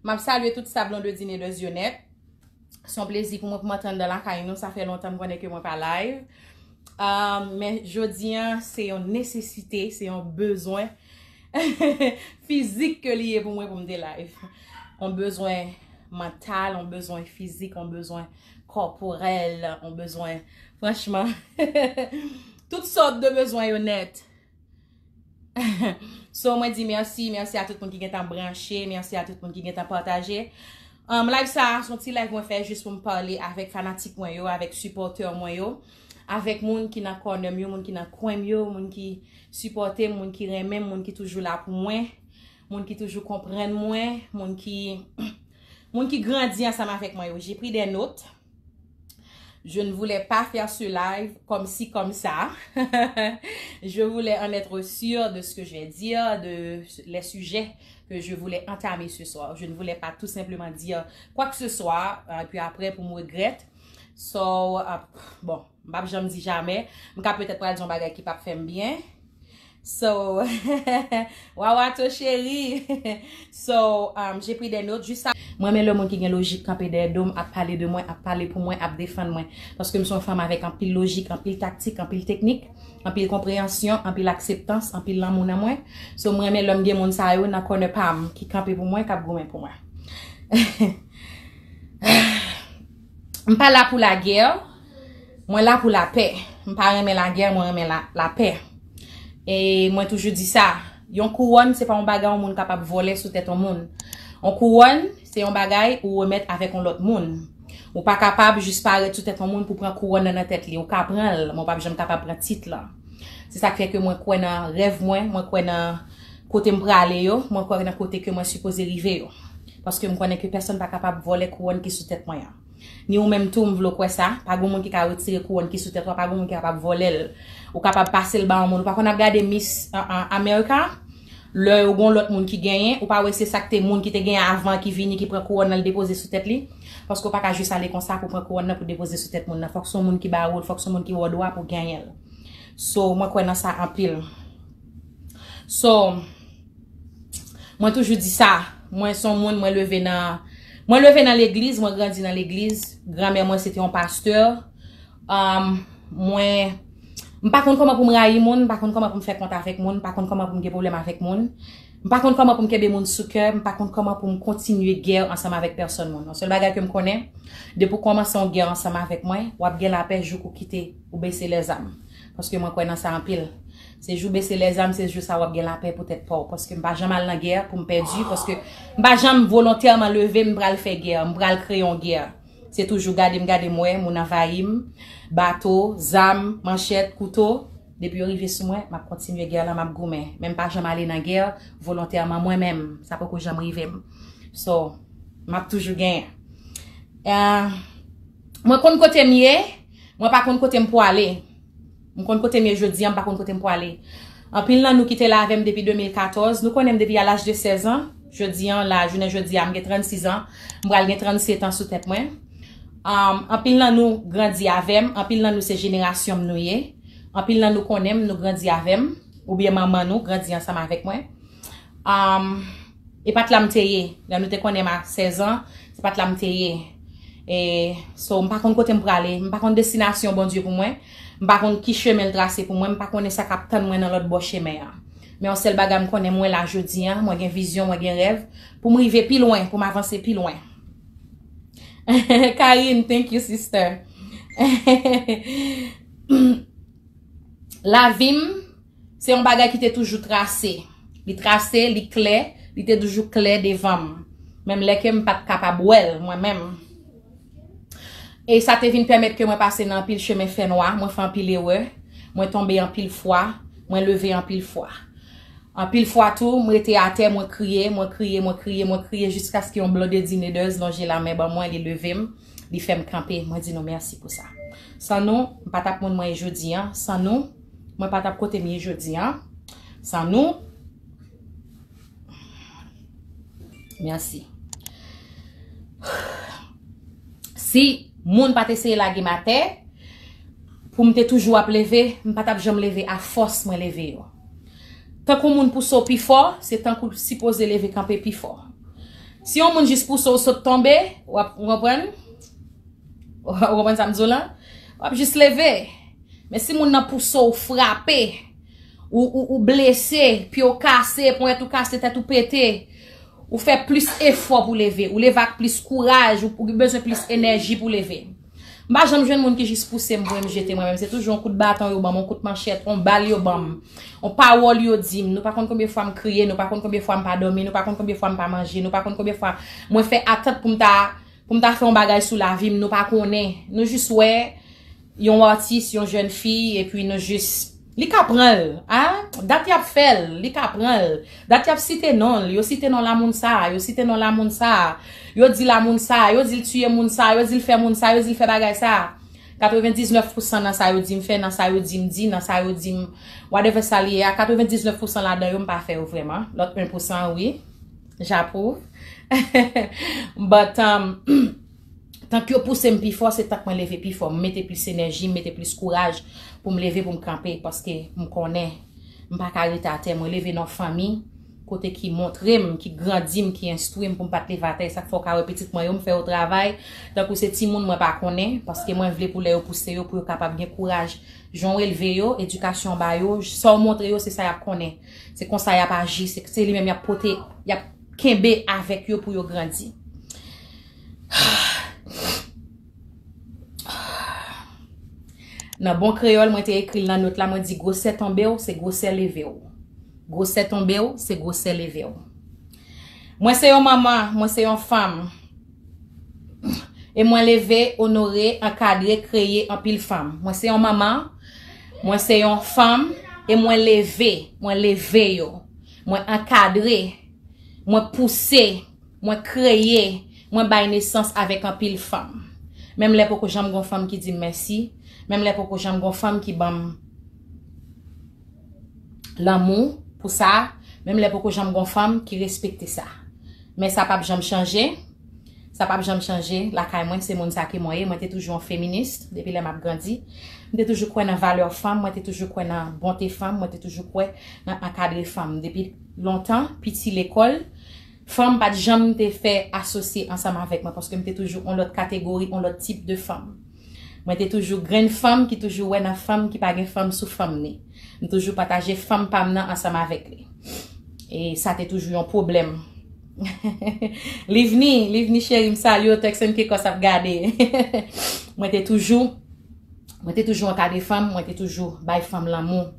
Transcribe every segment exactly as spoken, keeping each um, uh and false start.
M ap salye tout staff Blondedy Neders yo nèt. Se yon plezi pou mwen pou m antre anndan lakay nou. Sa fè lontan m konnen ke mwen pa live. Um, men jodi an, se yon nesesite, se yon bezwen fizik ke li ye pou mwen pou m te live. Yon bezwen mantal, yon bezwen fizik, yon bezwen kòporèl, yon bezwen, franchman, tout sòt de bezwen yo nèt. So, mwen di mèsi, mèsi a tout moun ki gentan branche, mèsi a tout moun ki gentan pataje. Um, live sa a, se yon ti live mwen fè jis pou m pale avèk fanatik mwen yo, avèk sipòtè mwen yo, avèk moun ki nan kònè m yo, moun ki nan kwen m yo, moun ki sipòte m, moun ki renmen m, moun ki toujou la pou mwen, moun ki toujou konprann mwen, moun ki, moun ki grandi ansanm avèk mwen yo. J'ai pris des notes. Je ne voulais pas faire ce live comme ci, comme ça. Je voulais en être sûr de ce que je vais dire, de les sujets que je voulais entamer ce soir. Je ne voulais pas tout simplement dire quoi que ce soit, euh, et puis après pour me regretter. So, euh, bon, m p ap janm di jamè. M ka petèt pral di yon bagay ki p ap fè m byen. So, Wawato cheri. So, um, j'ai pris des notes. Jis sa. Mwen renmen lè moun ki gen lojik kanpe dèyè do m, ap pale de mwen, ap pale pou mwen, ap defann mwen. Paske m se yon fanm avèk anpil lojik, anpil taktik, anpil teknik, anpil konpreyansyon, anpil akseptans, anpil lanmou nan mwen. So, mwen renmen lè m gen moun sa yo nan kònè pa m ki kanpe pou mwen, k ap goumen pou mwen. M pa la pou lagè, mwen la pou lapè. M pa renmen lagè, mwen renmen la, lapè. E mwen toujou di sa, yon kouwòn se pa yon bagay yon moun kapab vòlè sou tèt yon moun. Yon kouwòn se yon bagay ou remèt avèk yon lòt moun. Ou pa kapab jis parèt sou tèt yon moun pou pran kouwòn nan nan tèt li. Ou ka pran l, men ou p ap janm kapab pran tit lan. Se sa k fè ke mwen kwè nan rèv mwen, mwen kwè nan kote m prale yo, mwen kwè nan kote ke mwen sipoze rive yo. Paske m konnen ke pèsonn pa kapab vòlè kouwòn ki sou tèt mwen an. Ni ou menm tou, m vle w kwè sa. Pa gen moun ki ka retire kouwòn ki sou tèt ou a, pa gen moun ki kapab vòlè l. Ou kapab pase l ba yon moun. Ou pa konn ap gade Miss, uh, uh, America? Lè yo gon lòt moun ki genyen, ou pa wè se sa k te moun ki te genyen avan ki vini, ki pran kouwòn nan, l depoze sou tèt li? Paske ou pa ka jis ale konsa pou pran kouwòn nan pou depoze sou tèt moun nan. Fòk se yon moun ki ba ou l, fòk se yon moun ki ba w dwa pou genyen l. So, mwen kwè nan sa anpil. So, mwen toujou di sa. Mwen se yon moun, mwen leve nan, mwen leve nan legliz, mwen grandi nan legliz. Granmè mwen se te yon pastè. Um, mwen, m pa konn kòman pou m rayi moun, m pa konn kòman pou m fè kont avèk moun, m pa konn kòman pou m gen pwoblèm avèk moun. M pa konn kòman pou m kenbe moun sou kè, m pa konn kòman pou m kontinye gè ansanm avèk pèsonn moun. Yon sèl bagay ke m konnen, depi w kòmanse yon gè ansanm avèk mwen, w ap gen lapè jouk ou kite ou bese lèzam. Paske mwen kwè nan sa anpil. Se jou bese lèzam, se jou sa w ap gen lapè pou tèt pa w. Paske m pa janm al nan gè pou m pèdi, paske m pa janm volontèman leve m pral fè gè, m pral kreye yon gè. Se toujou gade m, gade m wè, moun anvayi m, bato, zam, manchèt, kouto. Depi yo rive sou mwen, m ap kontinye gè la, m ap goumen. Men m pa janm ale nan gè volontèman mwen menm. Sa poko janm rive m. So, m ap toujou genyen. Eh, mwen konn kote m ye, mwen pa konn kote m pwale. M konn kote m ye jodi a, m pa konn kote m pwale. Anpil nan nou ki te la avè m depi de mil katòz, nou konnen m depi a laj de sèz an. Jodi a, la, jounen jodi a, m gen trannsis an. M pral gen trannset an sou tèt mwen. Um, anpil nan nou grandi avè m, anpil nan nou se jenerasyon m nou ye. Anpil nan nou konnen m, nou grandi avè m, oubyen manman nou grandi ansanm avèk mwen. Um, e pa t la m te ye. Lè nou te konnen m a sèz an, se pa t la m te ye. E, so, m pa konn kote m prale, m pa konn destinasyon Bondye pou mwen, m pa konn ki chemen l trase pou mwen, m pa konnen sa k ap tann mwen nan lòt bò chemen an. Men yon sèl bagay m konnen, mwen la jodi a, mwen gen vizyon, mwen gen rèv, pou m rive pi lwen, pou m avanse pi lwen. Karine, thank you, sister. Lavi m, se yon bagay ki te toujou trase. Li trase, li klè, li te toujou klè devan m. Menm lè ke m pa t kapab wè l, mwen menm. E sa te vin pèmèt ke mwen pase nan anpil chemen fènwa, mwen fè anpil erè, mwen tonbe anpil fwa, mwen leve anpil fwa. Anpil fwa tou, mwen rete atè, mwen kriye, mwen kriye, mwen kriye, mwen kriye, jiskaske yon Blondedy Neders lonje lamen ban mwen, li leve m, li fè m kanpe. Mwen di nou mèsi pou sa. San nou, m pa t ap moun mwen ye jodi a. San nou, mwen pa t ap kote m ye jodi a. San nou, mèsi. Si moun pa t eseye lage m atè, pou m te toujou ap leve, m pa t ap janm leve a fòs mwen leve yo. Tankou moun pouse w pi fò, se tankou l sipoze leve kanpe pi fò. Si yon moun jis pouse w sot tonbe, w ap, ou konprann? Ou konprann sa m di w lan? W ap jis leve. Men si moun nan pouse w frape, ou, ou, ou blese, pye w kase, ponyèt ou kase, tèt ou pete, ou fè plis efò pou leve, ou leve ak plis kouraj, ou, ou bezwen plis enèji pou leve. M pa janm jwenn moun ki jis pouse m pou m jete mwen menm. Se toujou yon kout baton yo ban m, yon kout manchèt, yon bal yo ban m, yon pawòl yo di m. Nou pa konn konbyen fwa m kriye, nou pa konn konbyen fwa m pa dòmi, nou pa konn konbyen fwa m pa manje, nou pa konn konbyen fwa mwen fè atant pou m ta, pou m ta fè yon bagay sou lavi m, nou pa konnen. Nou jis wè yon atis, yon jèn fi, epi nou jis, li ka pran l, a? Dat y ap fè l, li ka pran l. Dat y ap site non l, yo site non lamoun sa, yo site non lamoun sa, yo di lamoun sa, yo di l tiye moun sa, yo di l fè moun sa, yo di l fè bagay sa. Katrevendiznèf pousan nan sa yo di m fè, nan sa yo di m di, nan sa yo di m, whatever sa l ye a, katrevendiznèf pousan ladan yo m pa fè yo vrèman. Lòt en pousan, wi, j'approuve. But, um, tank yo pouse m pi fò, se tank mwen leve pi fò. M mete plis enèji, m mete plis kouraj pou m leve, pou m kanpe, paske m konnen m pa ka rete atè. Mwen leve nan fanmi kote ki montre m, ki grandi m, ki enstwi m pou m pa t leve atè. E sa k fè w ka wè pitit mwen yo, m fè yo travay tankou se timoun mwen pa konnen, paske mwen vle pou lè yo pouse yo, pou yo kapab gen kouraj. Jan w elve yo, edikasyon w ba yo, sa w montre yo, se sa y ap konnen. Se konsa y ap aji, se, se li menm y ap pote, y ap kenbe avèk yo pou yo grandi. Nan bon kreyòl, mwen te ekri l nan nòt la, mwen di, gwosè tonbe w, se gwosè leve w. Gwosè tonbe w, se gwosè leve w. Mwen se yon manman, mwen se yon fanm. E mwen leve, onore, ankadre, kreye anpil fanm. Mwen se yon manman, mwen se yon fanm, e mwen leve, mwen leve yo. Mwen ankadre, mwen pouse, mwen kreye, mwen bay nesans avèk anpil fanm. Menm lè poko janm gon fanm ki di m mèsi, menm lè poko janm gon fanm ki ban m lanmou pou sa, menm lè poko janm gon fanm ki respekte sa. Men sa p ap janm chanje, sa p ap janm chanje lakay mwen, se moun sa ke mwen ye. Mwen te toujou yon feminis depi lè m ap grandi. M te toujou kwè nan valè fanm, mwen te toujou kwè nan bonte fanm, mwen te toujou kwè nan ankadre fanm. Depi lontan, piti lekòl, fanm pa t janm te fè asosye ansanm avèk mwen, paske m te toujou yon lòt kategori, yon lòt tip de fanm. Mwen te toujou grenn fanm ki toujou wè nan fanm ki pa gen fanm sou fanm ni. M toujou pataje fanm pa m nan ansanm avèk li. E sa te toujou yon pwoblèm. Livni, Livni cheri, m salye w, Turks and Caicos ap gade. Mwen te toujou, mwen te toujou ankadre fanm, mwen te toujou bay fanm lanmou.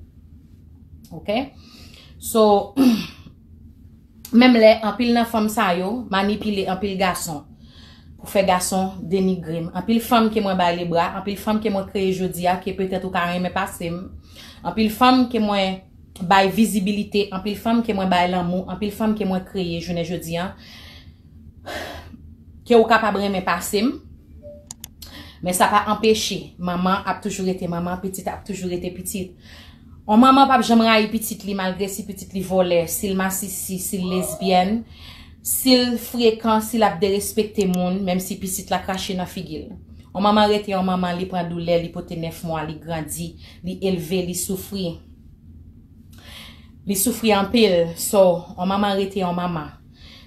Oke? So, menm lè anpil nan fanm sa yo manipile anpil gason pou fè gason denigre m. Anpil fanm ke mwen bay lebra, anpil fanm ke mwen kreye jodi a, ke petèt ou ka renmen pase m. Anpil fanm ke mwen bay vizibilite, anpil fanm ke mwen bay lanmou, anpil fanm ke mwen kreye jounen jodi a, ke ou kapab renmen pase m. Men sa pa anpeche, manman ap toujou rete manman, pitit ap toujou rete pitit. On manman p ap janm rayi pitit li, malgre si pitit li vòlè, si l masisi, si l lesbyèn, si l frekan, si l ap derespekte moun, menm si pitit la krache nan figi l. On manman rete on manman, li pran doulè, li pote nèf mwa, li grandi, li elve, li soufri. Li soufri anpil, so, on manman rete on manman.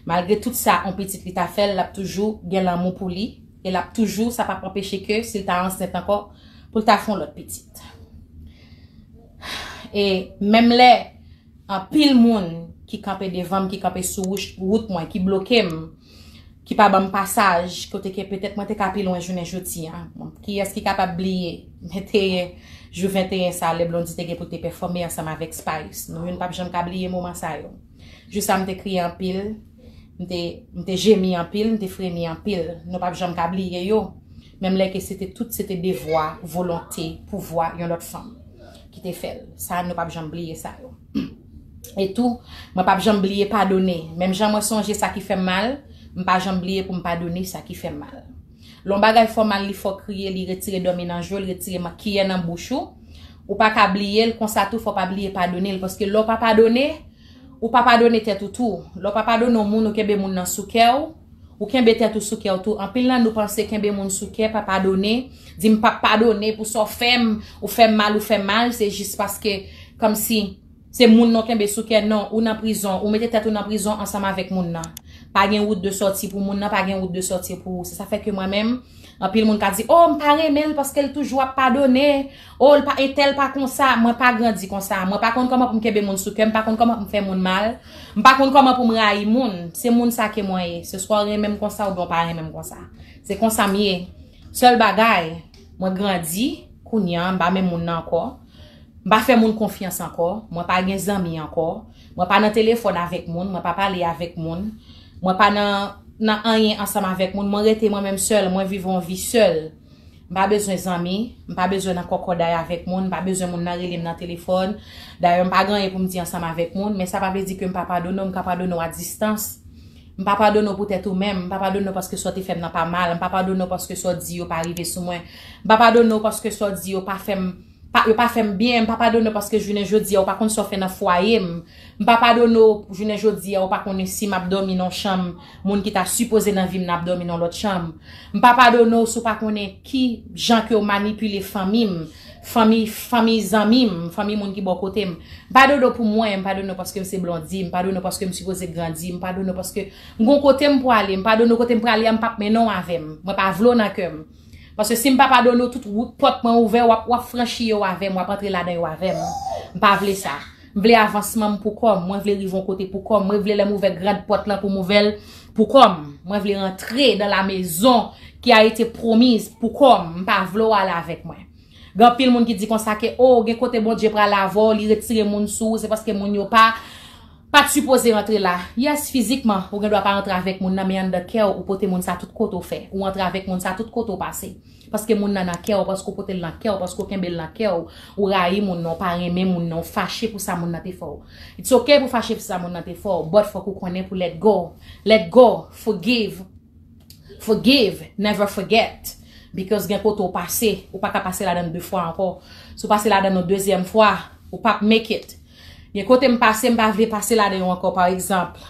Malgre tout sa, on pitit li ta fè l, l ap toujou gen lanmou pou li, e l ap toujou, sa p ap anpeche ke si l ta ansent ankò, pou l ta fè on lòt pitit. E menm lè anpil moun ki kanpe devan m, ki kanpe sou wouch, wout mwen, ki bloke m, ki pa ban m pasaj, kote ke petèt mwen te ka pi lwen jounen jodi a. Bon, kiyès ki kapab bliye venteyen, jou venteyen sa, lè Blondy te gen pou l te pèfòme ansanm avèk Spice? Nou youn p ap janm ka bliye moman sa yo. Jou sa, m te kriye anpil, m te, m te jemi anpil, m te fremi anpil. Nou p ap janm ka bliye yo. Menm lè ke se te tout, se te devwa, volonte, pouvwa yon lòt fanm ki te fè l. Sa, nou p ap janm bliye sa yo. E tou, mwen p ap janm bliye padone. Menm jan mwen sonje sa ki fè m mal, m pa janm bliye pou m padone sa ki fè m mal. Lè yon bagay fè w mal, li fè w kriye, li retire dòmi nan je w, li retire makiyè nan bouch ou, ou pa ka bliye l, konsa tou fò w pa bliye padone l, paske lè w pa padone, ou pa padone tèt ou tou. Lè w pa padone yon moun, ou kenbe moun nan sou kè w, ou kenbe tèt ou sou kè w tou. Anpil nan nou panse kenbe moun sou kè, pa padone, di m p ap padone pou sa w fè m, ou fè m mal, ou fè m mal, se jis paske, kòmsi, Se moun nan w kenbe sou kè, non, ou nan prizon, ou mete tèt ou nan prizon ansanm avèk moun nan. Pa gen wout de sòti pou moun nan, pa gen wout de sòti pou ou. Se sa fè ke mwen menm, anpil moun ka di, oh, m pa renmen l paske l toujou ap padone, oh, l pa, entèl pa konsa. Mwen pa grandi konsa. Mwen pa konn kòman pou m kenbe moun sou kè, m pa konn kòman pou m fè moun mal, m pa konn kòman pou m rayi moun. Se moun sa ke mwen ye. Se swa w renmen m konsa oubyen w pa renmen m konsa. Se konsa m ye. Sèl bagay, mwen grandi, kounye a, m pa menm moun nan ankò. M pa fè moun konfyans ankò. Mwen pa gen zanmi ankò. Mwen pa nan telefòn avèk moun. Mwen pa pale avèk moun. Mwen pa nan, nan anyen ansanm avèk moun. Mwen rete mwen menm sèl. Mwen viv yon vi sèl. M pa bezwen zanmi. M pa bezwen nan kòkòday avèk moun. M pa bezwen moun nan rele m nan telefòn. Dayè, m pa gen anyen pou m di ansanm avèk moun. Men sa pa vle di ke m pa padone w. M ka padone w a distans. M pa padone w poutèt ou menm. M pa padone w paske sa w te fè m nan pa mal. M pa padone w paske sa w di yo pa rive sou mwen. M pa padone w paske sa w di yo pa fè m, pa, yo pa fè m byen. M pa padone w paske jounen jodi a, ou pa konn sa w fè nan fwaye m. M pa padone w jounen jodi a, ou pa konnen si m ap dòmi nan yon chanm, moun ki ta sipoze nan vi m nan ap dòmi nan yon lòt chanm. M pa padone w si w pa konnen ki jan ke w manipile fanmi m, fanmi, fanmi zanmi m, fanmi moun ki bò kote m. M padone w pou mwen, m padone w paske m se Blondy, m padone w paske m sipoze grandi, m padone w paske m gon kote m pwale, m padone w kote m prale a, m p ap mennen w avè m. Mwen pa vle w nan kè m. Paske si m pa padone w, tout wout pòt mwen ouvè, w ap, w ap franchi yo avè m, w ap antre ladan yo avè m. M pa vle sa. M vle avansman m pou kò m, mwen vle rive yon kote pou kò m, mwen vle lè m ouvè grand pòt lan pou m ouvè l pou kò m. Mwen vle rantre dans la maison qui a été promise pou kò m, m pa vle w ale avèk mwen. Gen anpil moun ki di konsa ke, oh, gen kote Bondye pral avè w, li retire moun sou ou, se paske moun yo pa, pa t sipoze rantre la. Yes, fizikman, ou gen dwa pa rantre avèk moun nan, men anndan kè w, ou pote moun sa tout kote w fè. Ou antre avèk moun sa tout kote w pase. Paske moun nan nan kè w, paske w pote l nan kè w, paske w kenbe l nan kè w. Ou rayi moun nan, ou pa renmen moun nan, ou fache pou sa moun nan te fè w. It's ok pou fache pou sa moun nan te fè w, but fòk ou konnen pou let go. Let go, forgive. Forgive, never forget. Because gen kote w pase, ou pa ka pase ladan de fwa ankò. Si w pase ladan yon dezyèm fwa, ou p ap make it. Gen kote m pase, m pa vle pase ladan yo ankò, pa egzanp.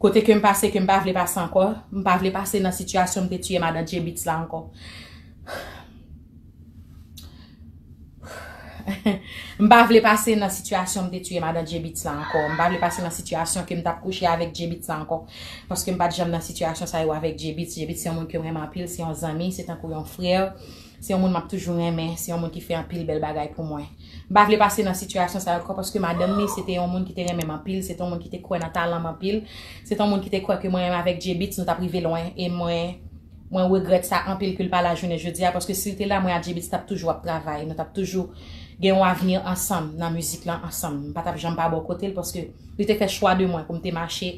Kote ke m pase, ke m pa vle pase ankò, m pa vle pase nan sitiyasyon m te tiye madan J-Beatz la ankò. M pa vle pase nan sitiyasyon m te tiye madan J-Beatz la ankò. M pa vle pase nan sitiyasyon ke m t ap kouche avèk J-Beatz la ankò. Paske m pa t janm nan sitiyasyon sa yo avèk J-Beatz. J-Beatz se yon moun ke m renmen anpil, se yon zanmi, se tankou yon frè. Se yon moun m ap toujou renmen, se yon moun ki fè anpil bèl bagay pou mwen. M pa vle pase nan sitiyasyon sa yo ankò paske madanm li se te yon moun ki te renmen m anpil, se te yon moun ki te kwè nan talan m anpil, se te yon moun ki te kwè ke mwen menm avèk J-Beatz nou t ap rive lwen e mwen, mwen regrèt sa anpil ke l pa la jounen jodi a paske si l te la, mwen ak J-Beatz t ap toujou ap travay, nou t ap toujou gen yon avni ansanm nan mizik lan ansanm. M pa t ap janm pa bò kote l paske li te fè chwa de mwen pou m te mache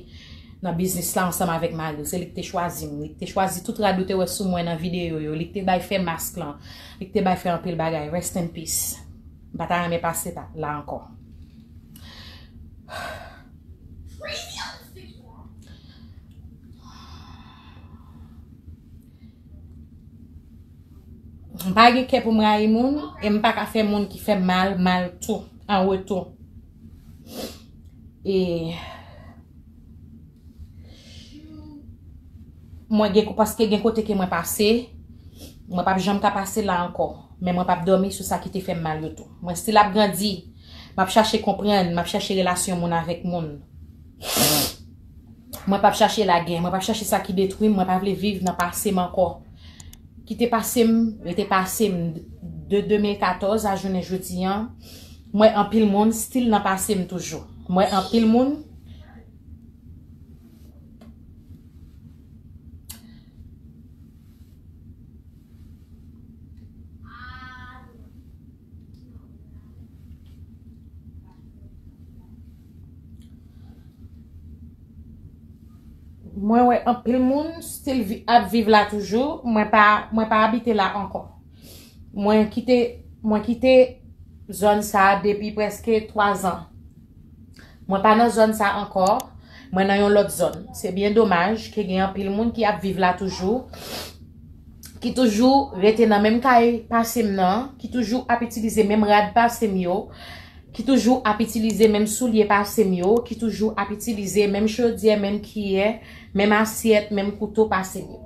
nan biznis la ansanm avèk mari l. Se li ki te chwazi m. Li te chwazi tout rad ou te wè sou mwen nan videyo yo. Li ki te bay fè mask lan. Li ki te bay fè anpil bagay. Rest in peace. M pa ta renmen pase ta la ankò. M pa gen kè pou m rayi moun e m pa ka fè moun ki fè m mal, mal tou, an retou. E mwen gen, paske gen kote ke mwen pase, mwen p ap janm ka pase la ankò. Men mwen p ap dòmi sou sa ki te fè m mal yo tou. Mwen still ap grandi, m ap chache konprann, m ap chache relasyon moun avèk moun. Mwen p ap chache lagè, mwen p ap chache sa ki detwi m, mwen pa vle viv nan pase m ankò. Kite pase m, rete pase m. De de mil katòz a jounen jodi an, m wè anpil moun still nan pase m toujou. M wè anpil moun Mwen wè anpil moun still vi-, ap viv la toujou. Mwen pa, mwen pa abite la ankò. Mwen kite, mwen kite zòn sa a depi prèske twa zan. Mwen pa nan zòn sa ankò. Mwen nan yon lòt zòn. Se byen domaj ke gen anpil moun ki ap viv la toujou, ki toujou rete nan menm kay pase m nan, ki toujou ap itilize menm rad pase m yo, ki toujou ap itilize menm soulye pase m yo, ki toujou ap itilize menm chodyè, menm kiyè, menm asyèt, menm kouto pase m yo.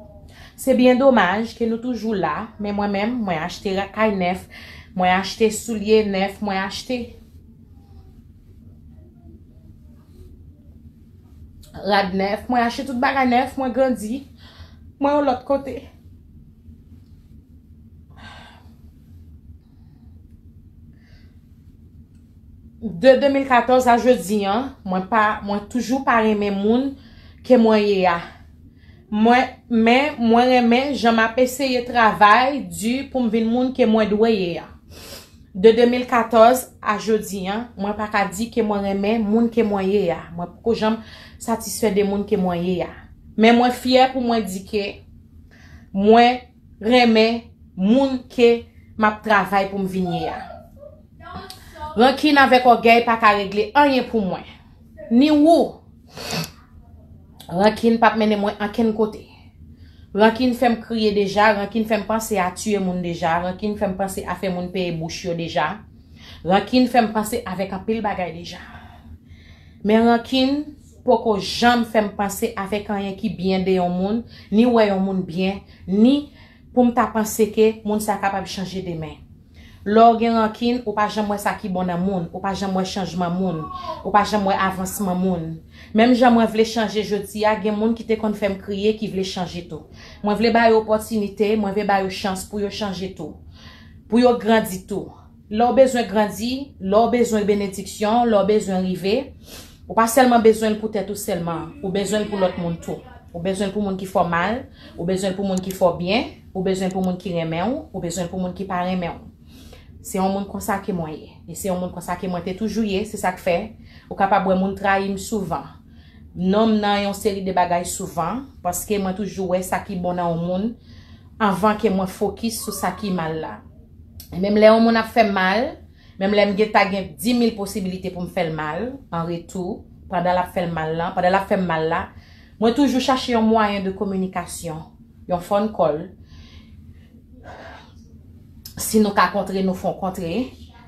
Se byen domaj ke nou toujou la, men mwen menm, mwen achte ra-, kay nèf, Mwen achte soulye nèf, mwen achte rad nèf, mwen achte tout bagay nèf, mwen grandi, mwen yon lòt kote. De de mil katòz a jodi an, mwen pa, mwen toujou pa renmen moun ke mwen ye a. Mwen, men mwen renmen jan m ap eseye travay di pou m vin moun ke mwen dwe ye a. De de mil katòz a jodi an, mwen pa ka di ke mwen renmen moun ke mwen ye a. Mwen poko janm satisfè de moun ke mwen ye a. Men mwen fyè pou mwen di ke mwen renmen moun ke m ap travay pou m vin ye a. Rankin avèk ògèy pa ka regle anyen pou mwen. Ni ou. Rankin p ap mennen mwen ankenn kote. Rankin fè m kriye deja, rankin fè m panse a tiye moun deja, rankin fè m panse a fè moun peye bouch yo deja. Rankin fè m panse avèk anpil bagay deja. Men rankin poko janm fè m panse avèk anyen ki byen de yon moun, ni wè yon moun byen, ni pou m ta panse ke moun sa kapab chanje demen. Lè w gen rankin, ou pa janm wè sa ki bon nan moun, ou pa janm wè chanjman moun, ou pa janm wè avansman moun. Menm jan mwen vle chanje jodi a, gen moun ki te konn fè m kriye ki vle chanje tou. Mwen vle ba yo opòtinite, mwen vle ba yo chans pou yo chanje tou, pou yo grandi tou. Lè w bezwen grandi, lè w bezwen benediksyon, lè w bezwen rive, ou pa sèlman bezwen l pou tèt ou sèlman, ou bezwen l pou lòt moun tou. Ou bezwen l pou moun ki fè w mal, ou bezwen l pou moun ki fè w byen, ou bezwen l pou moun ki renmen w, ou bezwen l pou moun ki pa renmen w. Se yon moun konsa ke mwen ye. E se yon moun konsa ke mwen te toujou ye, se sa k fè ou kapab wè moun trayi m souvan. Non m nan yon seri de bagay souvan, paske mwen toujou wè sa ki bon nan yon moun anvan ke mwen fokis sou sa ki mal la. E menm lè yon moun ap fè m mal, menm lè m gen ta gen di mil posibilite pou m fè l mal, an retou, pandan l ap fè l mal lan, pandan l ap fè m mal la, mwen toujou chache yon mwayen de kominikasyon, yon phone call, si nou ka kontre, nou fè yon kontre,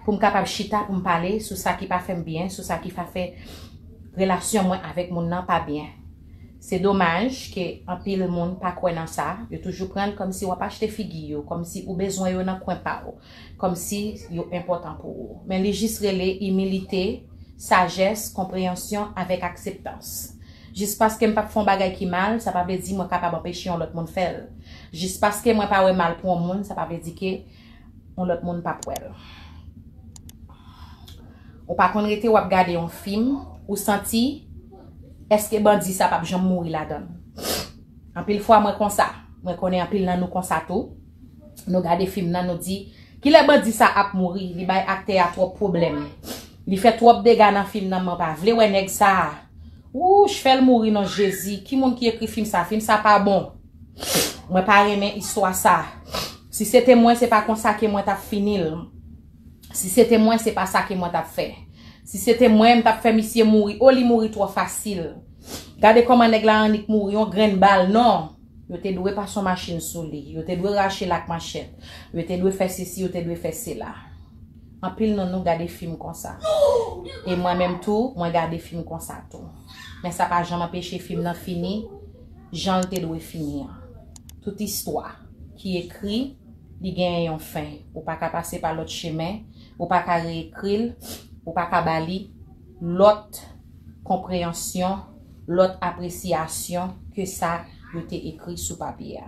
pou m kapab chita, pou m pale sou sa ki pa fè m byen, sou sa ki pa fè relasyon mwen avèk moun nan pa byen. Se domaj ke anpil moun pa kwè nan sa, yo toujou pran l kòmsi w ap achte figi yo, kòmsi ou bezwen yo nan kwen pa w, kòmsi yo enpòtan pou ou. Men li jis rele imilite, sajès, konpreyansyon avèk akseptans. Jis paske m p ap fè yon bagay ki mal, sa pa vle di mwen kapab anpeche yon lòt moun fè l. Jis paske mwen pa wè mal pou yon moun, sa pa vle di ke yon lòt moun p ap wè l. Ou pa konn rete w ap gade yon fim, ou santi, èske bandi sa p ap janm mouri ladan l? Anpil fwa mwen konsa, mwen konnen anpil nan nou konsa tou. Nou gade fim nan, nou di, kilè bandi sa ap mouri? Li bay aktè a twòp pwoblèm. Li fè twòp dega nan fim nan, mwen pa vle wè nèg sa a. Wouch, fè l mouri non Jezi. Ki moun ki ekri fim sa? Fim sa pa bon. Mwen pa renmen istwa sa. Si se te mwen, se pa konsa ke mwen t ap fini l. Si se te mwen, se pa sa ke mwen t ap fè. Si se te mwen, m t ap fè misye mouri. O, li mouri twò fasil. Gade kòman nèg la annik mouri, yon grenn bal, non. Yo te dwe pase yon machin sou li. Yo te dwe rache l ak manchèt. Yo te dwe fè sesi, yo te dwe fè sela. Anpil nan nou gade fim konsa. E mwen menm tou, mwen gade fim konsa tou. Men sa pa janm anpeche fim nan fini jan l te dwe fini an. Tout istwa ki ekri, li genyen yon fen. Ou pa ka pase pa lòt chemen, ou pa ka reekri l, ou pa ka ba li lòt konpreyansyon, lòt apresyasyon ke sa yo te ekri sou papye a.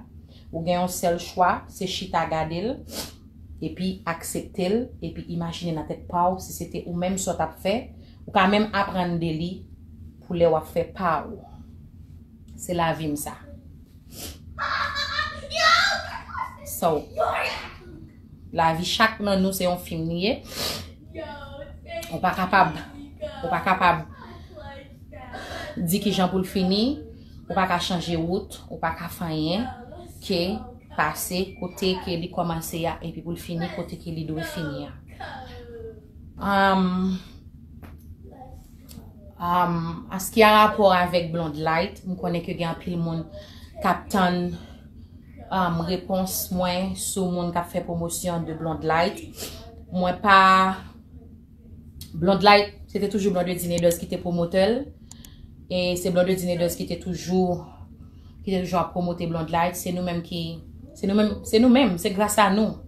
Ou gen yon sèl chwa, se chita gade l, epi aksepte l, epi imajine nan tèt pa w si se te ou menm sa w t ap fè, ou ka menm aprann de li pou lè w ap fè pa w. Se lavi m sa. So, lavi chak nan nou se yon fim li ye. Ou pa kapab, ou pa kapab di ki jan pou l fini, ou pa ka chanje wout, ou pa ka fè anyen ke pase kote ke li kòmanse a epi pou l fini kote ke li dwe fini a. Um, um, an sa ki a rapò avèk Blonde Light, m konnen ke gen anpil moun k ap tann um, repons mwen sou moun k ap fè pwomosyon de Blonde Light. Mwen pa Blonde Light, se te toujou Blondedy Naders ki te pwomotè l. E se Blondedy Naders ki te toujou ki te toujou ap pwomote Blonde Light. Se nou menm ki se nou menm, se nou menm, se gras a nou.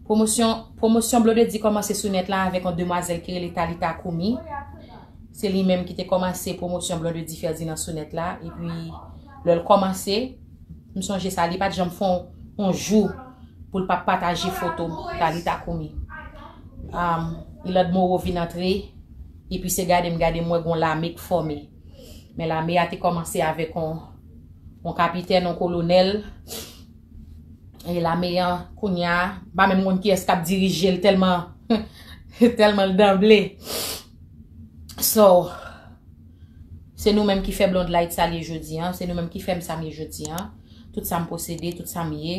Pwomosyon, pwomosyon Blondedy kòmanse sou nèt la avèk yon demwazèl ki rele Talitha Koumi. Se li menm ki te kòmanse pwomosyon Blondedy Ferdinand sou nèt la. Epi, lè l kòmanse, m sonje sa, li pa t janm fè yon, yon jou pou l pa pataje foto Talitha Koumi. Um, Ilad Moreau vin antre, epi se gade m gade m wè gon lame k fòme. Men lame a te kòmanse avèk yon, yon kapitèn, yon kolonèl. E lame an, kounye a, m pa menm konn kiyès k ap dirije l tèlman, tèlman l danble. So, se nou menm ki fè Blonde Light sa l ye jodi a, se nou menm ki fè m sa m ye jodi a. Tout sa m posede, tout sa m ye,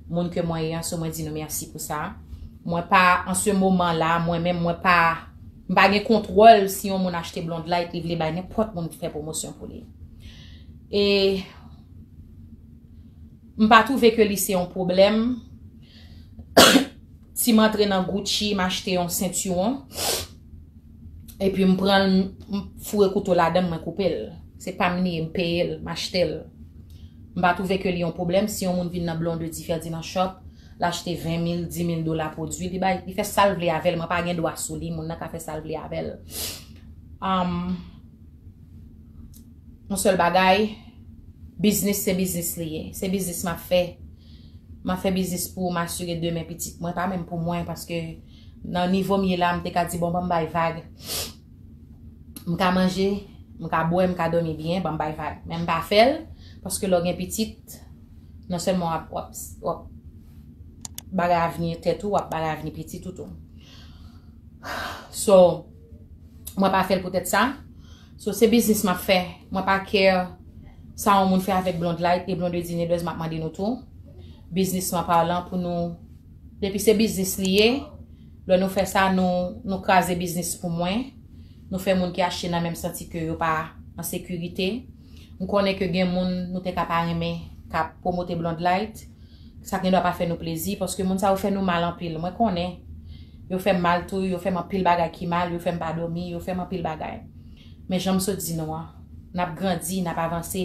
moun ke mwen ye an, so mwen di nou mèsi pou sa. Mwen pa, an se moman la, mwen menm, mwen pa, m pa gen kontwòl si yon moun achte Blonde Light, li vle bay nenpòt moun fè pwomosyon pou li. E m pa twouve ke li se yon pwoblèm. Si m antre nan Gucci, m achte yon sentiwon, epi m pran l, m foure kouto ladan l, mwen koupe l. Se pa m li ye, m peye l, m achte l. M pa twouve ke li yon pwoblèm si yon moun vin nan Blondedy Ferdinand Shop, l achte ven mil, di mil dola pwodui, li bay, li fè sa l vle avè l, mwen pa gen dwa sou li, moun nan ka fè sa l vle avè l. Um, yon sèl bagay, biznis se biznis li ye. Se biznis m ap fè. M ap fè biznis pou m asire demen pitit mwen, pa menm pou mwen, paske nan nivo m ye la, m te ka di, bon, ban m bay vag. M ka manje, m ka bwè, m ka dòmi byen, ban m bay vag. Men m pa fè l, paske lè w gen pitit, non sèlman w ap, w ap, w ap bagay avni tèt ou, w ap bagay avni pitit ou tou. So, mwen pa fè l poutèt sa. So, se biznis m ap fè. Mwen pa care sa yon moun fè avèk Blonde Light e Blondedy Nedwez, m ap mande nou tou. Biznisman palan, pou nou, depi se biznis li ye, lè nou fè sa, nou, nou kraze biznis pou mwen. Nou fè moun ki achte nan menm santi ke yo pa an sekirite. M konnen ke gen moun nou te ka pa renmen k ap pwomote Blonde Light. Sa gendwa pa fè nou plezi, paske moun sa yo fè nou mal anpil. Mwen konnen. Yo fè m mal tou, yo fè m anpil bagay ki mal, yo fè m pa dòmi, yo fè m anpil bagay. Men jan m sot di nou an, n ap grandi, n ap avanse.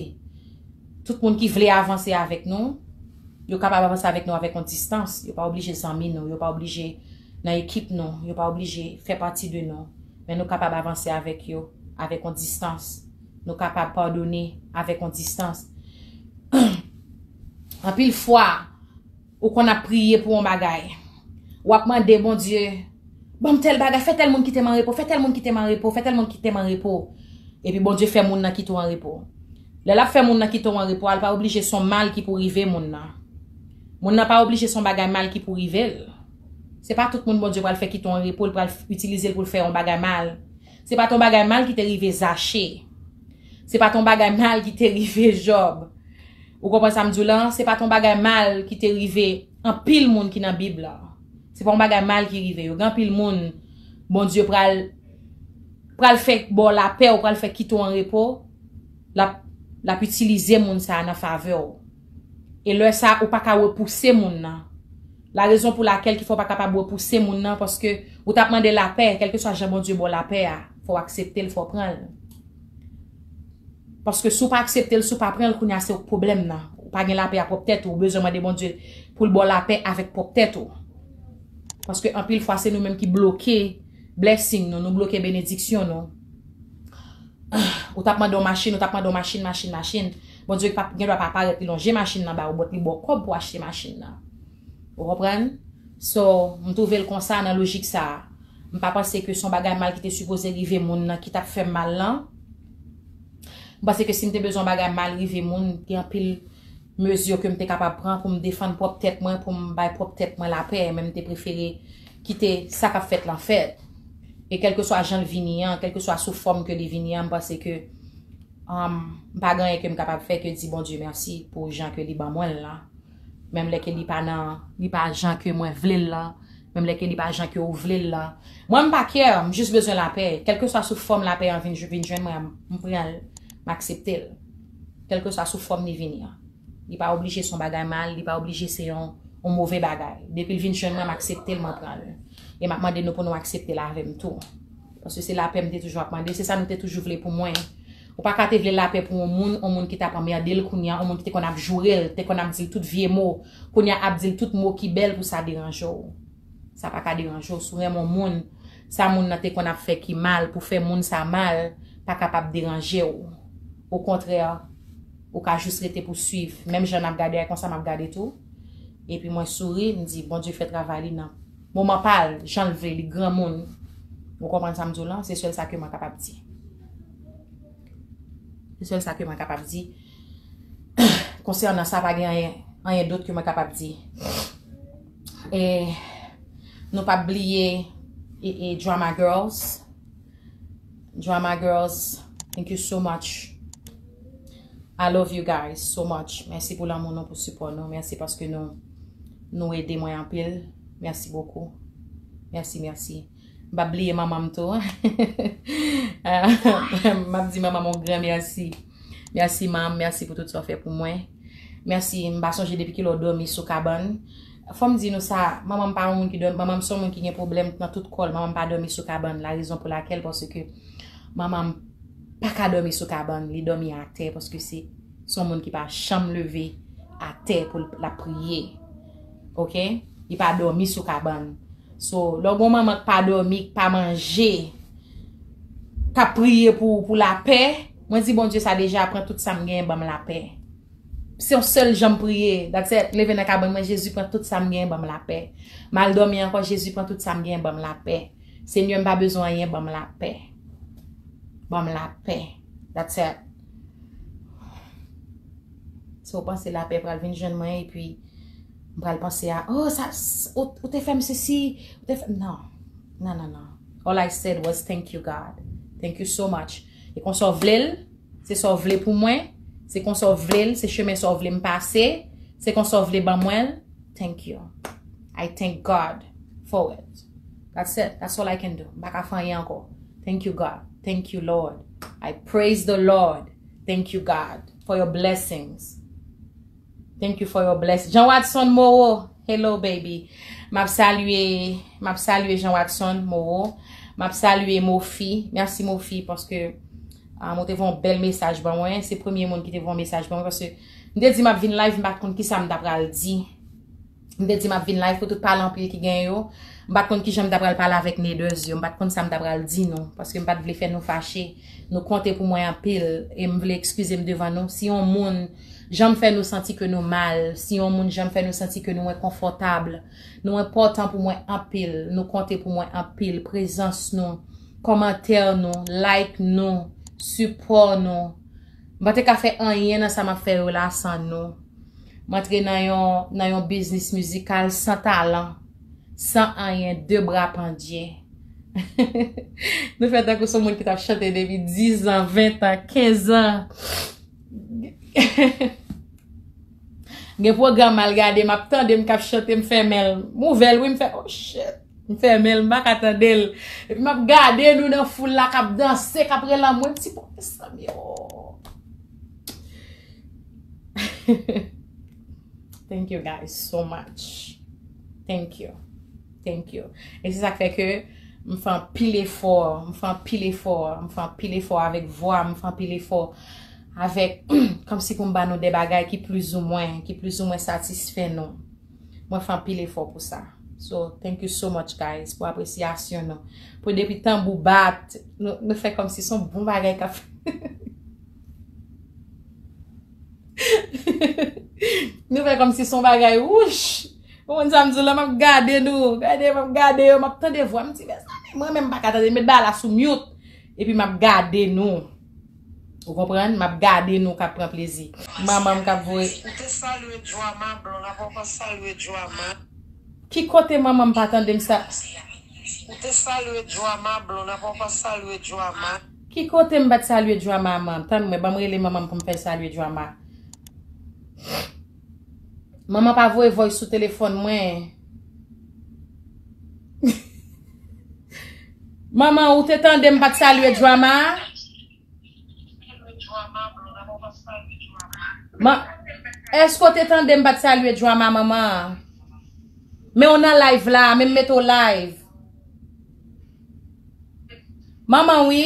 Tout moun ki vle avanse avèk nou, yo kapab avanse avèk nou avèk yon distans. Yo pa oblije zanmi nou, yo pa oblije nan ekip nou, yo pa oblije fè pati de nou. Men nou kapab avanse avèk yo avèk yon distans. Nou kapab padone avèk yon distans. Anpil fwa, ou konn ap priye pou yon bagay. W ap mande Bondye, ban m tèl bagay, fè tèl moun kite m an repo, fè tèl moun kite m an repo, fè tèl moun kite m an repo. Epi Bondye fè moun nan kite w an repo. Lè l ap fè moun nan kite w an repo a, l pa oblije se yon mal ki pou rive moun nan. Moun nan pa oblije se yon bagay mal ki pou rive l. Se pa tout moun Bondye pral fè kite w an repo, l pral itilize l pou l fè yon bagay mal. Se pa t yon bagay mal ki te rive Zache. Se pa t yon bagay mal ki te rive Jòb. Ou konprann sa m di w la? Se pa t yon bagay mal ki te rive anpil moun ki nan Bib la. Se pa yon bagay mal ki rive yo. Gen anpil moun, Bondye pral, pral fè ba w lapè, ou pral fè kite w an repo, l ap, l ap itilize moun sa a nan favè w. E lè sa a, ou pa ka repouse moun nan. La rezon pou lakèl ki fè w pa kapab repouse moun nan, paske ou t ap mande lapè, kèlkeswa jan Bondye ba w lapè a, fò w aksepte l, fò w pran l. Paske si w pa aksepte l, si w pa pran l, kounye a se w k pwoblèm nan. Ou pa gen lapè a pwòp tèt ou, ou bezwen mande Bondye pou l ba w lapè avèk pwòp tèt ou. Paske anpil fwa, se nou menm ki bloke blessing nou, nou bloke benediksyon nou. Ou t ap mande yon machin, ou t ap mande yon machin, machin, machin. Bondye pa, gendwa pa parèt, li lonje machin nan ba ou, but li ba w kòb pou achte machin nan. Ou konprann? So, m twouve l konsa nan lojik sa a. M pa panse ke se yon bagay mal ki te sipoze rive moun nan ki t ap fè m mal lan. M panse ke si m te bezwen yon bagay mal rive moun, gen anpil mezi ke m te kapab pran pou m defann pwòp tèt mwen, pou m bay pwòp tèt mwen lapè, men m te prefere kite sa k ap fèt lan fèt. E kèlkeswa jan l vini an, kèlkeswa sou fòm ke li vini an, m panse ke, um, m pa gen anyen ke m kapab fè ke di Bondye mèsi pou jan ke li ban mwen l lan. Menm lè ke li pa nan, li pa jan ke mwen vle l lan, menm lè ke li pa jan ke ou vle l lan. Mwen, m pa care, m jis bezwen lapè. Kèlkeswa sou fòm lapè an vin, vin jwenn mwen, m pran l, m aksepte l. Kèlkeswa sou fòm li vini an. Li pa oblije se yon bagay mal, li pa oblije se yon, yon move bagay. Depi l vin jwenn mwen, m aksepte l, mwen pran l. E m ap mande nou pou nou aksepte l avè m tou. Paske se lapè m te toujou ap mande, se sa nou te toujou vle pou mwen. Ou pa ka te vle lapè pou yon moun, yon moun ki t ap anmède l kounye a, yon moun ki te konn ap joure l, te konn ap di l tout vye mo, kounye a ap di l tout mo ki bèl pou sa deranje w. Sa pa ka deranje w. Si w renmen yon moun, sa moun nan te konn ap fè ki mal, pou fè moun sa mal, pa kapab deranje w. Okontrè, ou ka jis rete pou swiv. Menm jan n ap gade a, konsa m ap gade tou. Epi mwen souri, m di, Bondye fè travay li nan moman pa l, jan l vle, li granmoun. Ou konprann sa m di w lan? Se sèl sa ke mwen kapab di. Se sèl sa ke mwen kapab di. Konsènan sa, pa gen anyen, anyen dòt ke mwen kapab di. E nou p ap bliye e, e Drama Girls. Drama Girls, thank you so much. I love you guys so much. Mèsi pou lanmou nou, pou sipò nou. Mèsi paske nou, nou ede mwen anpil. Mèsi bokou. Mèsi, mèsi. M p ap bliye manman m tou. M ap di manman m yon gran mèsi. Mèsi, manm. Mèsi pou tout sa w fè pou mwen. Mèsi. M pa sonje depi kilè w dòmi sou kabann. Fò m di nou sa, manman m pa yon moun ki dòmi, manman m se yon moun ki gen pwoblèm nan tout kò l. Manman m pa dòmi sou kabann. La rezon pou lakèl, paske manman m pa ka dòmi sou kabann. Li dòmi atè, paske se, se yon moun ki pa janm leve atè pou l, l ap priye. Oke? Li pa dòmi sou kabann. So, lè w gen yon manman k pa dòmi, k pa manje, k ap priye pou, pou lapè, mwen di, Bondye, sa deja pran tout sa m genyen, ban m lapè. Se yon sèl jan m priye. That's it. Leve nan kabann mwen, Jezi, pran tout sa m genyen, ban m lapè. M al dòmi ankò, Jezi, pran tout sa m genyen, ban m lapè. Senyè, m pa bezwen anyen, ban m lapè. Ban m lapè. That's it. So, w panse lapè pral vin jwenn mwen, epi m pral panse a, oh, sa, s-, ou, ou te fè m sesi, ou te fè, non. Non, non, non. All I said was, "Thank you, God. Thank you so much." E konsa w vle l, se sa w vle pou mwen, se konsa w vle l, se chemen sa w vle m pase, se konsa w vle ban mwen l, thank you. I thank God for it. That's it. That's all I can do. M pa ka fè anyen ankò. Thank you, God. Thank you, Lord. I praise the Lord. Thank you, God, for your blessings. Thank you for your blessing. Jean Watson Moreau, hello, baby. M ap salye, m ap salye Jean Watson Moreau. M ap salye Mofi. Mèsi, Mofi, paske, ah, ou te voye yon bèl mesaj ban mwen. Se premye moun ki te voye yon mesaj ban mwen, paske m te di m ap vin live, m pa t konn kisa m ta pral di. M te di m ap vin live pou tout pale anpil ki gen yo. M pa t konn kijan m ta pral pale avèk Neders yo. M pa t konn sa m ta pral di nou, paske m pa t vle fè nou fache. Nou konte pou mwen anpil, e m vle ekskize m devan nou. Si yon moun janm fè nou santi ke nou mal, si yon moun janm fè nou santi ke nou enkonfòtab, nou enpòtan pou mwen anpil, nou konte pou mwen anpil. Prezans nou, kòmantè nou, like nou, sipò nou. M pa te ka fè anyen nan sa m ap fè yo la san nou. M antre nan yon, nan yon biznis mizikal san talan, san anyen, de bra pandye. Nou fè tankou se yon moun ki t ap chante depi diz an, ven an, kenz an. Gen pwogram m al gade, m ap tande m k ap chante, m fèmen l. M ouvè l, wi, m fè, oh shit. M fèmen l, m pa ka tande l. Epi m ap gade nou nan foul la k ap danse, k ap rele anmwe, m di, bon, mezanmi, oh. Thank you guys so much. Thank you. Thank you. E se sa k fè ke m fè anpil efò, m fè anpil efò, m fè anpil efò avèk vwa, m fè anpil efò avèk, kòmsi pou m ba nou de bagay ki plizoumwen, ki plizoumwen satisfè nou. Mwen fè anpil efò pou sa. So, thank you so much, guys, pou apresyasyon nou. Pou depi tanbou bat, nou, nou fè kòmsi se yon bon bagay k ap Nou fè kòmsi se yon bagay, wouch! Ou konn sa m di w la, m ap gade nou. Gade, m ap gade yo, m ap tande vwa. M di, mezanmi, mwen menm m pa ka tande, met bagay la sou mute. Epi m ap gade nou. Ou konprann? M ap gade nou k ap pran plezi. Manman m k ap voye. Ou te salye Drama, Blonde, apa w pa salye Drama? Ki kote manman m pa tande m sa? Ou te salye Drama, Blonde, apa w pa salye Drama? Ki kote m pa t salye Drama, manman? Tann mwen, ban m rele manman m pou m fè l salye Drama. Manman pa voye voice sou telefòn mwen. Manman, ou te tande m pa t salye Drama? Ma, èske w te tande m pa t salye Drama, manman? Men w nan live la, men m mete w live. Manman, wi.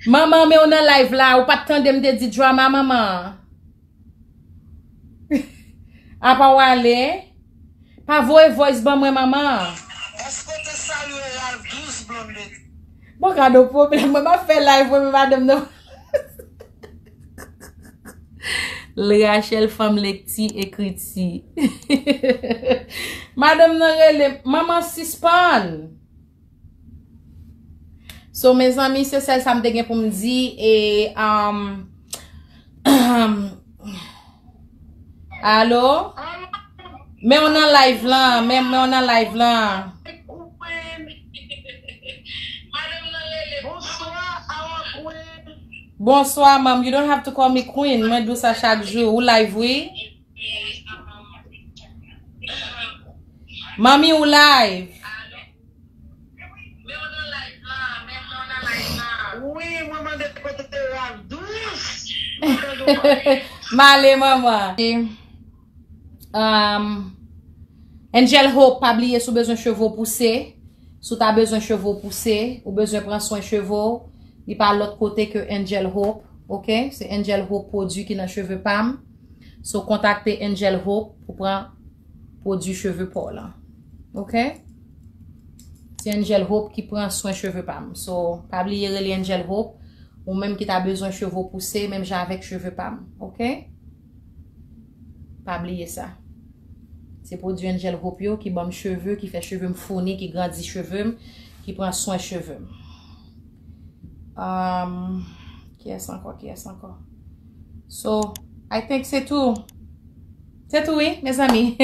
Manman, men w nan live la, ou pa t tande m te di Drama, manman. Apa w ale? Pa voye voice ban mwen, manman. Èske w te salye Ralph Douce, Blondedy? Bon, gade yon pwoblèm, mwen pa fè live, mwen, men madanm nan. Rachel, fanm lekti, ekriti. Madanm nan rele, manman sispann. So, mezanmi, se sèl sa m te gen pou m di. E, um, alo? Men w nan live lan, men, men w nan live lan. Bonswa, mom. You don't have to call me queen. Mwen di w sa chak jou. Ou live, wi. Manmi, ou live. Wi, mwen mande kote Ralph Douce. Male, manman. Um, Angel Hope, pa bliye si w bezwen cheve w pouse. Si w ta bezwen cheve w pouse, ou bezwen pran swen cheve w, li pa lòt kote ke Angel Hope, ok? Se Angel Hope pwodui ki nan cheve pa m. So, kontakte Angel Hope pou pran pwodui cheve pa w lan. Ok? Se Angel Hope ki pran swen cheve pa m. So, pa bliye rele Angel Hope. Ou menm ki ta bezwen cheve w pouse, menm jan avèk cheve pa m. Ok? Pa bliye sa. Se pwodui Angel Hope yo ki ban m cheve, ki fè cheve m founi, ki grandi cheve m, ki pran swen cheve m. Um, kiyès ankò, kiyès ankò? So, I think se tou. Se tou, wi, mezanmi.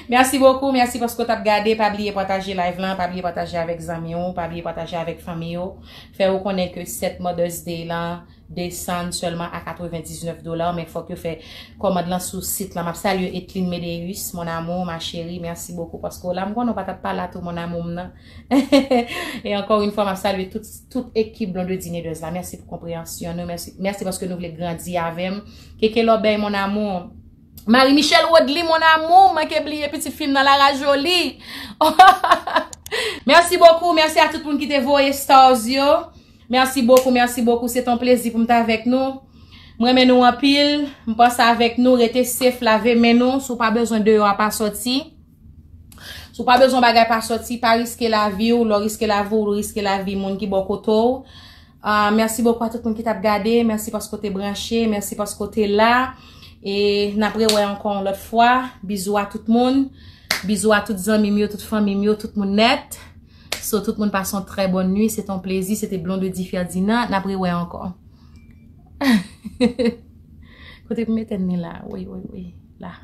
Mèsi bokou, mèsi paske w t ap gade. Pa bliye pataje live lan, pa bliye pataje avèk zanmi w, pa bliye pataje avèk fanmi w. Fè yo konnen ke sèt Mother's Day lan desann sèlman a katrevendiznèf dola, men fòk yo fè kòmand lan sou sit lan. M ap salye Etlin Medeus, mon amour, ma chérie, mèsi bokou paske w la. M konnen w pa t ap pa la tou, mon amour m nan. E ankò yon fwa, m ap salye tout, tout ekip Blondedy Neders la. Mèsi pou konpreyansyon nou. Mèsi, mèsi paske nou vle grandi avè m. Keke Lòbèy, mon amour. Marie Michelle Rodly, mon amour, manke bliye pitit fi m nan Lara Jolie. Mèsi bokou, mèsi a tout moun ki te voye stars yo. Mèsi bokou, mèsi bokou, se ton plezi pou m t avèk nou. M renmen nou anpil, m panse avèk nou, rete safe, lave men nou, si w pa bezwen deyò a pa sòti. Si w pa bezwen bagay pa sòti, pa riske lavi w, lè w riske lavi w, ou riske lavi moun ki bò kote w. Ah, mèsi bokou a tout moun ki t ap gade, mèsi paske w te branche, mèsi paske w te la. E n ap rewè ankò yon lòt fwa. Bizou a tout moun. Bizou a tout zanmi m yo, tout fanmi m yo, tout moun nèt. So, tout moun pase yon trè bòn nwi. Se te yon plezi. Se te Blondedy Ferdinand. N ap rewè ankò. Kote pou mete n ni la? Wi, wi, wi. La.